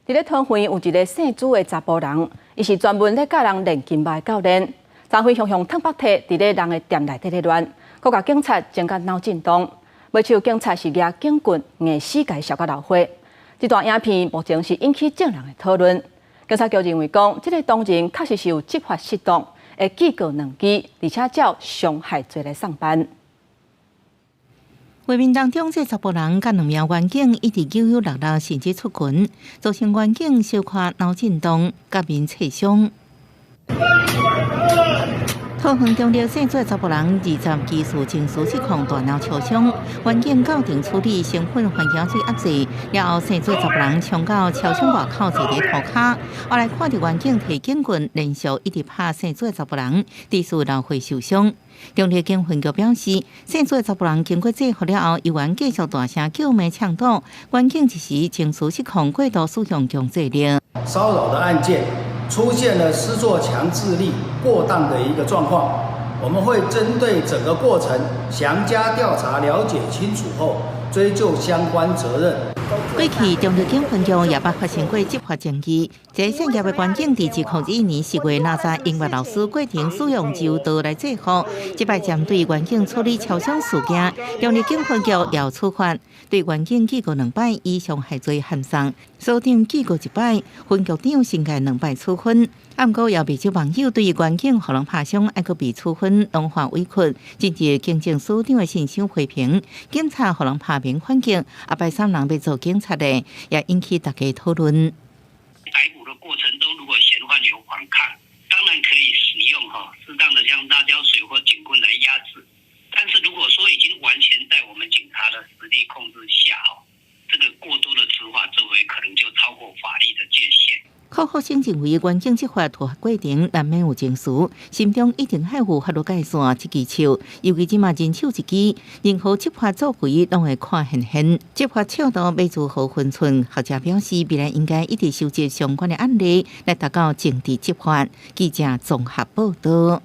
佇咧桃園有一个姓朱的查埔人，伊是專門咧教人練金馬的教練。昨昏雄雄褪腹提佇咧人的店內底咧亂，閣共警察整甲腦震盪。尾手警察是舉警棍硬死共伊潲甲流血。這段影片目前是引起眾人的討論。警察局認為講，這个當人確實是有執法失當，會記過兩支，而且照傷害罪來送辦。畫面當中，這查埔人佮兩名員警一直扭扭搦搦，甚至出拳，造成員警小可腦震盪，佮面切傷。桃園中壢姓朱的查埔人20支事情緒失控，大鬧超商，員警到場處理，身份環境水壓制，了後姓朱的查埔人衝到超商外口坐佇塗跤，後來看著員警提警棍，連續一直拍姓朱的查埔人，致使流血受傷。中壢警分局表示，姓朱的查埔人經過制服了後，猶原繼續大聲叫罵嗆堵，員警一時情緒失控，過度使用強制力。騷擾的案件出現了施作強制力過當的一個狀況，我們會針對整個過程詳加調查，了解清楚後，追究相關責任。過去中壢警分局也捌發生過執法爭議，這個姓葉的員警佇2021年4月，若在音樂老師過程使用柔道來制服，這擺針對員警處理超商事件，中壢警分局也處罰，對員警記過兩擺以傷害罪函送，所長記過一擺，分局長申誡兩擺處分。毋過也袂少網友對員警予人拍傷，猶閣被處分，攏看委屈，甚至警政署長的信箱批評，警察予人拍免反擊，後擺啥人欲做警察的，也引起大家討論。逮捕的過程中，如果嫌犯有反抗，當然可以使用哈適當的像辣椒水或警棍來壓制。但是如果說已經完全在我們警察的實力控制下，哦，這個過多的執法作為可能就超過法律的界限。柯厚生認為，員警執法處罰過程難免有情緒，心中一定愛有法律界線這支尺，尤其這馬人手一機，任何執法作為攏會看現現。執法尺度欲如何分寸？學者表示，未來應該一直收集相關的案例，來達到政治執法。記者綜合報道。